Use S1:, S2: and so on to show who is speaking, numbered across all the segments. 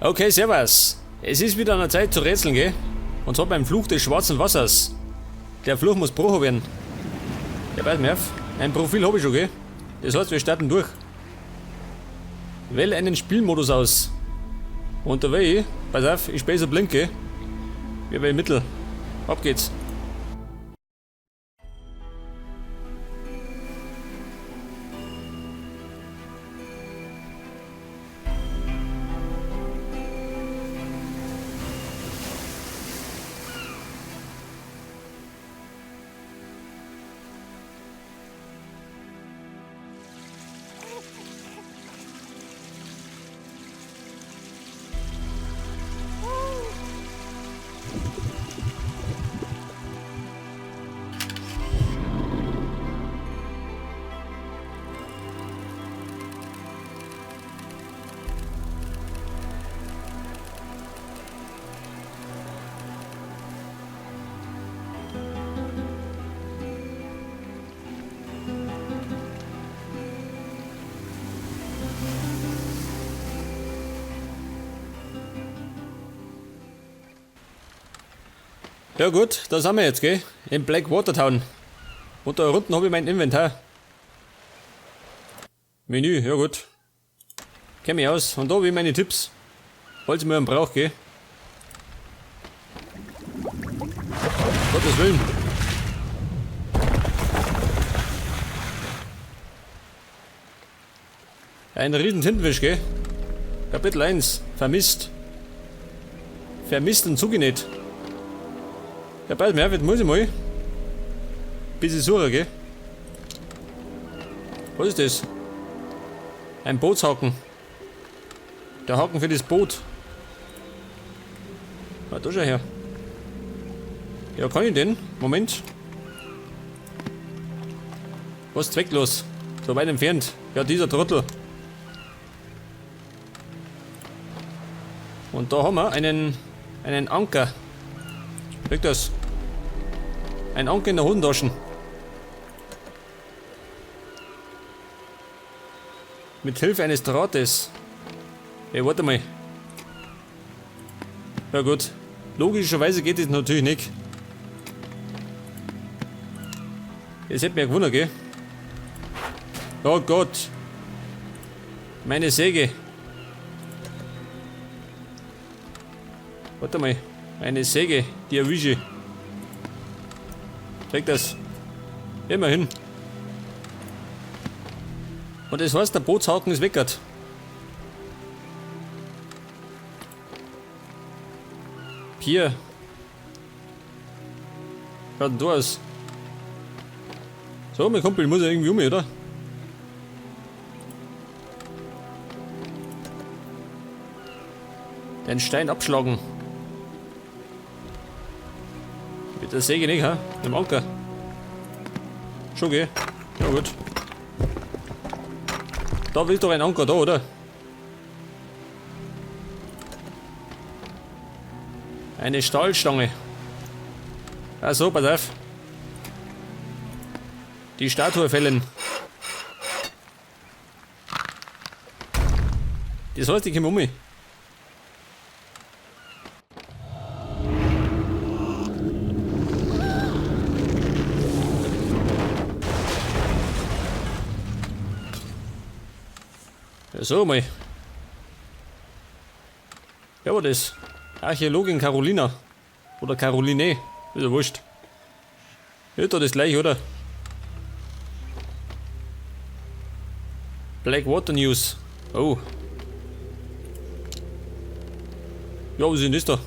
S1: Okay, servus. Es ist wieder an der Zeit zu rätseln, gell? Und zwar beim Fluch des schwarzen Wassers. Der Fluch muss gebrochen werden. Ja, pass mir auf. Ein Profil habe ich schon, gell? Das heißt, wir starten durch. Wähle einen Spielmodus aus. Und da will ich, pass auf, ich spiele so blind, gell? Wir wählen Mittel. Ab geht's. Ja gut, da sind wir jetzt, gell? In Blackwater Town. Und da unten habe ich mein Inventar. Menü, ja gut. Kenn mich aus. Und da habe ich meine Tipps. Falls ich mal einen brauche, gell? Gottes Willen. Ein riesen Tintenfisch, gell? Kapitel 1. Vermisst. Vermisst und zugenäht. Ja, bald mehr wird, muss ich mal. Bisschen suchen, gell? Was ist das? Ein Bootshaken. Der Haken für das Boot. Ah, da schau her. Ja, kann ich den? Moment. Was zwecklos? So weit entfernt. Ja, dieser Trottel. Und da haben wir einen Anker. Kriegt das? Ein Anker in der Hosentasche. Mit Hilfe eines Drahtes. Ey, warte mal. Ja gut. Logischerweise geht das natürlich nicht. Das hätte mich ja gewundert, gell? Oh Gott. Meine Säge. Warte mal. Meine Säge, die erwische ich. Krieg das. Immerhin. Und das heißt, der Bootshaken ist weg. Hier. Schaut denn da aus? So, mein Kumpel muss ja irgendwie um, oder? Den Stein abschlagen. Mit der Säge nicht, ha? Mit dem Anker. Schon, gell? Ja, gut. Da will doch ein Anker da, oder? Eine Stahlstange. Ach so, pass auf. Die Statue fällen. Das heißt, ich komme um mich. Ja, so mal. Ja, aber das. Archäologin Carolina. Oder Caroline. Ist ja wurscht. Ist doch das gleich, oder? Blackwater News. Oh. Ja, was ist denn das da?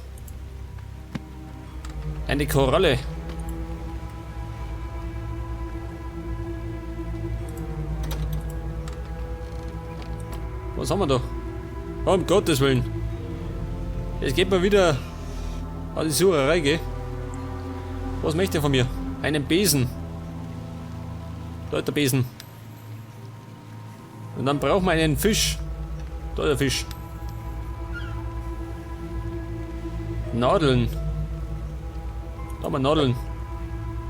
S1: Eine Koralle. Was haben wir da? Oh, um Gottes Willen. Es geht mal wieder an die Sucherei, gell? Was möchte er von mir? Einen Besen. Da ist der Besen. Und dann brauchen wir einen Fisch. Da ist der Fisch. Nadeln. Da haben wir Nadeln.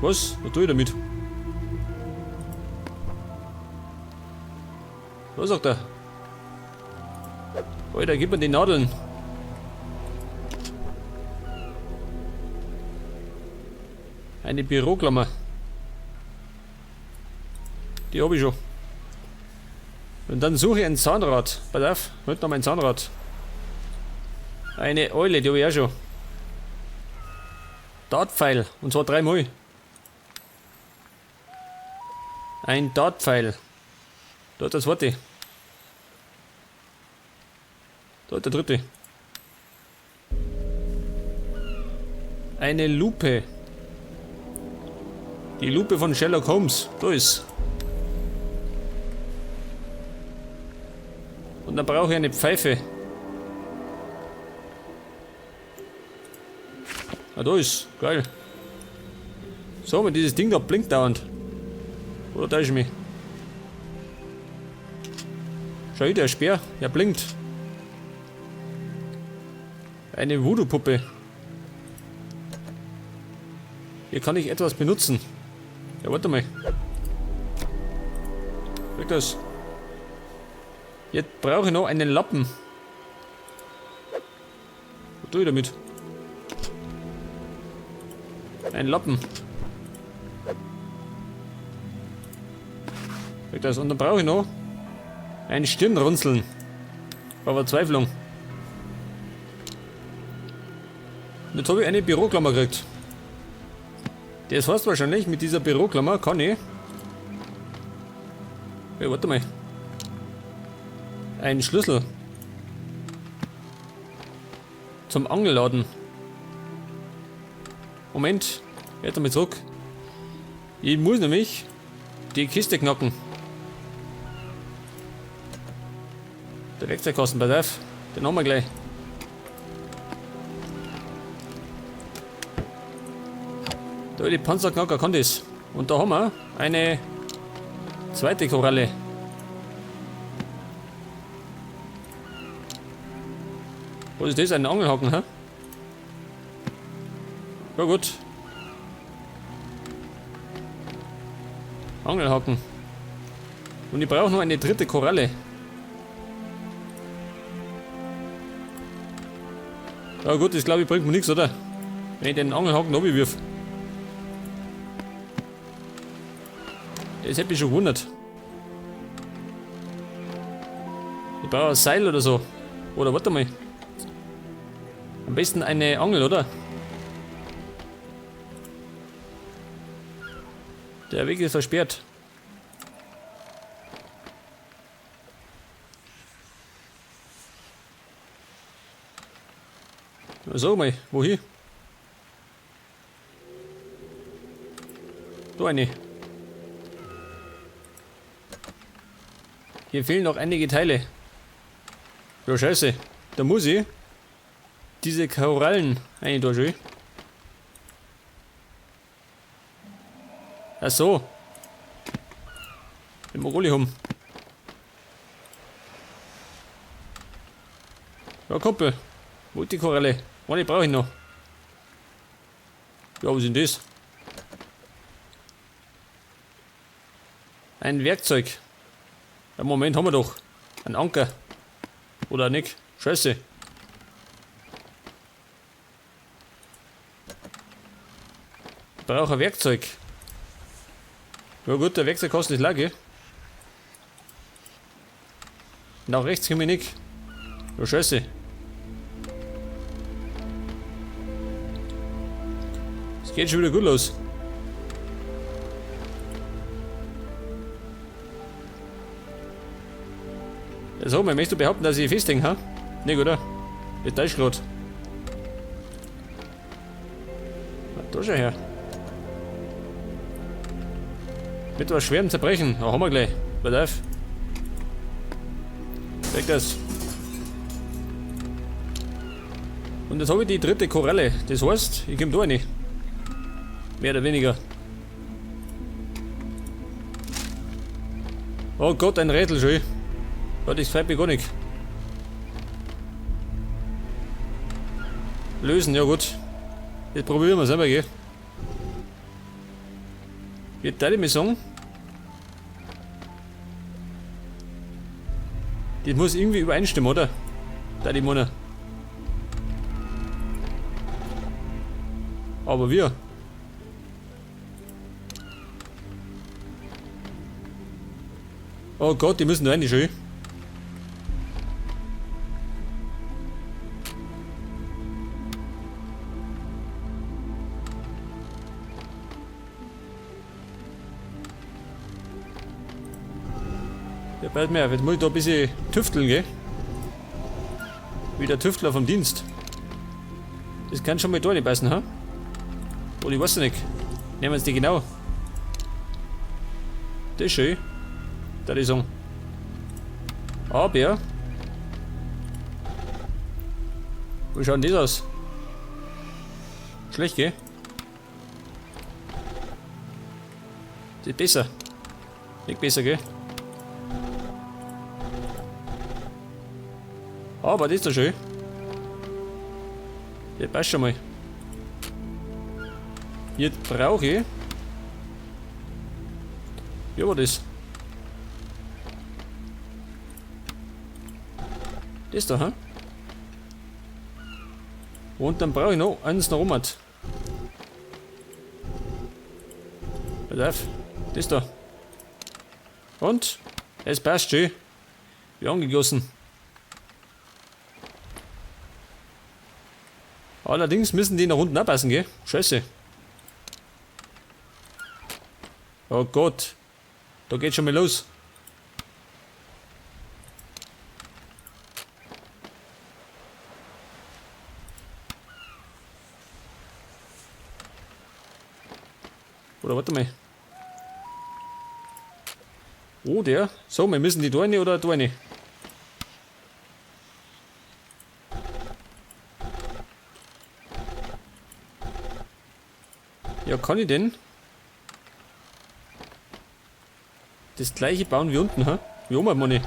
S1: Was? Was tue ich damit? Was sagt er? Alter, gib mir die Nadeln. Eine Büroklammer. Die habe ich schon. Und dann suche ich ein Zahnrad. Pass auf, heute noch mein Zahnrad. Eine Eule, die habe ich auch schon. Dartpfeil, und zwar dreimal. Ein Dartpfeil. Da der zweite. Da der dritte. Eine Lupe. Die Lupe von Sherlock Holmes. Da ist. Und dann brauche ich eine Pfeife. Ah, da ist. Geil. So, wenn dieses Ding da blinkt dauernd. Oder täusche ich mich? Schau hier, der Speer. Der blinkt. Eine Voodoo-Puppe. Hier kann ich etwas benutzen. Ja, warte mal. Krieg das. Jetzt brauche ich noch einen Lappen. Was tue ich damit? Ein Lappen. Krieg das. Und dann brauche ich noch ein Stirnrunzeln. Vor Verzweiflung. Und jetzt habe ich eine Büroklammer gekriegt. Das heißt wahrscheinlich, mit dieser Büroklammer kann ich... Ja, warte mal. Ein Schlüssel. Zum Angelladen. Moment. Jetzt einmal zurück. Ich muss nämlich die Kiste knacken. Der Werkzeugkasten, pass auf. Den haben wir gleich. Da die Panzerknacker kann das. Und da haben wir eine zweite Koralle. Was ist das? Ein Angelhaken, hä? Ja gut. Angelhaken. Und ich brauche noch eine dritte Koralle. Ja gut, das glaube ich bringt mir nichts, oder? Wenn ich den Angelhaken runterwirf. Das hätte mich schon gewundert. Ich brauche ein Seil oder so. Oder warte mal. Am besten eine Angel, oder? Der Weg ist versperrt. So mal, wohin? Da eine. Hier fehlen noch einige Teile. Ja, scheiße. Da muss ich diese Korallen rein da schön. Ach so. Den Mogoli haben. Ja, Kumpel. Wo ist die Koralle? Eine brauche ich noch. Ja, was ist denn das? Ein Werkzeug. Ja, Moment, haben wir doch. Ein Anker. Oder nicht? Scheiße. Ich brauche ein Werkzeug. Ja gut, der Werkzeugkasten ist leer, gell? Nach rechts komme ich nicht. Ja, scheiße. Es geht schon wieder gut los. So, man möchte behaupten, dass ich festhänge, ha? Nicht, oder? Ich täusche grad. Da schau her. Mit was schwerem Zerbrechen. Ja, haben wir gleich. Pass auf. Weg das. Und jetzt habe ich die dritte Koralle. Das heißt, ich komme da rein. Mehr oder weniger. Oh Gott, ein Rätsel schon. Ja, das gefällt mir gar nicht. Lösen, ja gut. Jetzt probieren wir es einmal, gell? Wird da die mir sagen? Das muss irgendwie übereinstimmen, oder? Da die Mona. Aber wir. Oh Gott, die müssen da rein, schön. Ja, bald mehr. Jetzt muss ich da ein bisschen tüfteln, gell? Wie der Tüftler vom Dienst. Das kann schon mal da nicht passen, ha? Oder ich weiß nicht. Nehmen wir uns die genau. Das ist schön. Da ich sagen. Aber. Wie schaut denn das aus? Schlecht, gell? Das ist besser. Nicht besser, gell? Aber das ist doch schön. Das passt schon mal. Jetzt brauche ich. Wie war das? Das da, hä? Und dann brauche ich noch eins nach oben. Pass auf. Das da. Und? Es passt schön. Wie angegossen. Allerdings müssen die nach unten auch passen, gell? Scheiße. Oh Gott. Da geht's schon mal los. Oder warte mal. Oh, der. So, wir müssen die da rein oder da rein? Ja, kann ich denn? Das gleiche bauen wie unten, hä? Wie oben, meine ich.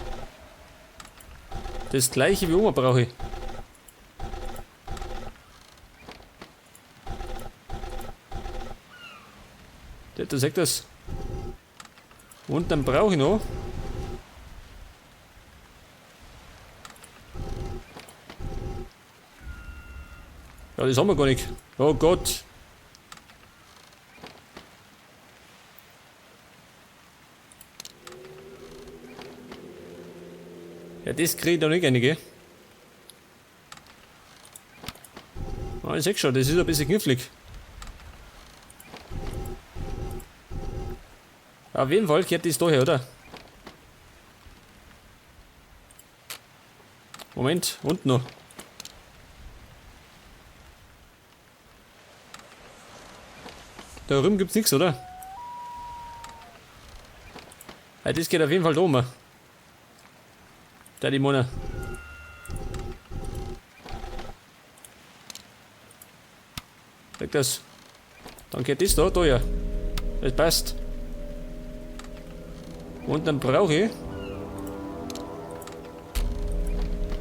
S1: Das gleiche wie oben brauche ich. Der, der sagt das. Und dann brauche ich noch. Ja, das haben wir gar nicht. Oh Gott. Ja, das krieg ich da nicht rein, gell? Ah, ich seh schon, das ist ein bisschen knifflig. Auf jeden Fall gehört das da her, oder? Moment, unten noch. Da drüben gibt's nix, oder? Ja, das geht auf jeden Fall da oben. Da die Mona. Sag das. Dann geht das da, da ja. Das passt. Und dann brauche ich.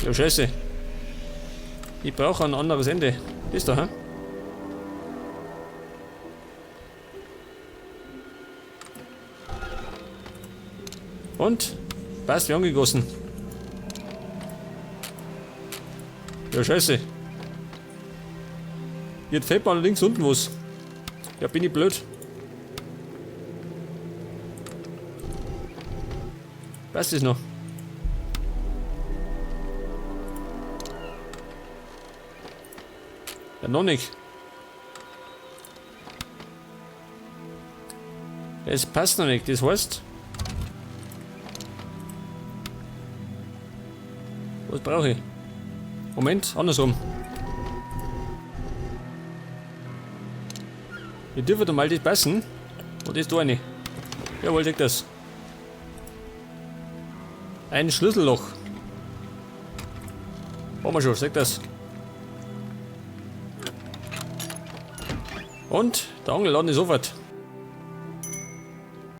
S1: Ja, scheiße. Ich brauche ein anderes Ende. Das da, hä? Und? Passt, wie angegossen. Ja, scheiße. Jetzt fällt mir allerdings unten was. Ja, bin ich blöd. Passt das noch? Ja, noch nicht. Es passt noch nicht, das heißt... Was brauche ich? Moment, andersrum. Wir dürfen da mal das passen. Und das da rein. Jawohl, sieht das. Ein Schlüsselloch. Haben wir schon, seht das. Und der Angelladen ist sofort.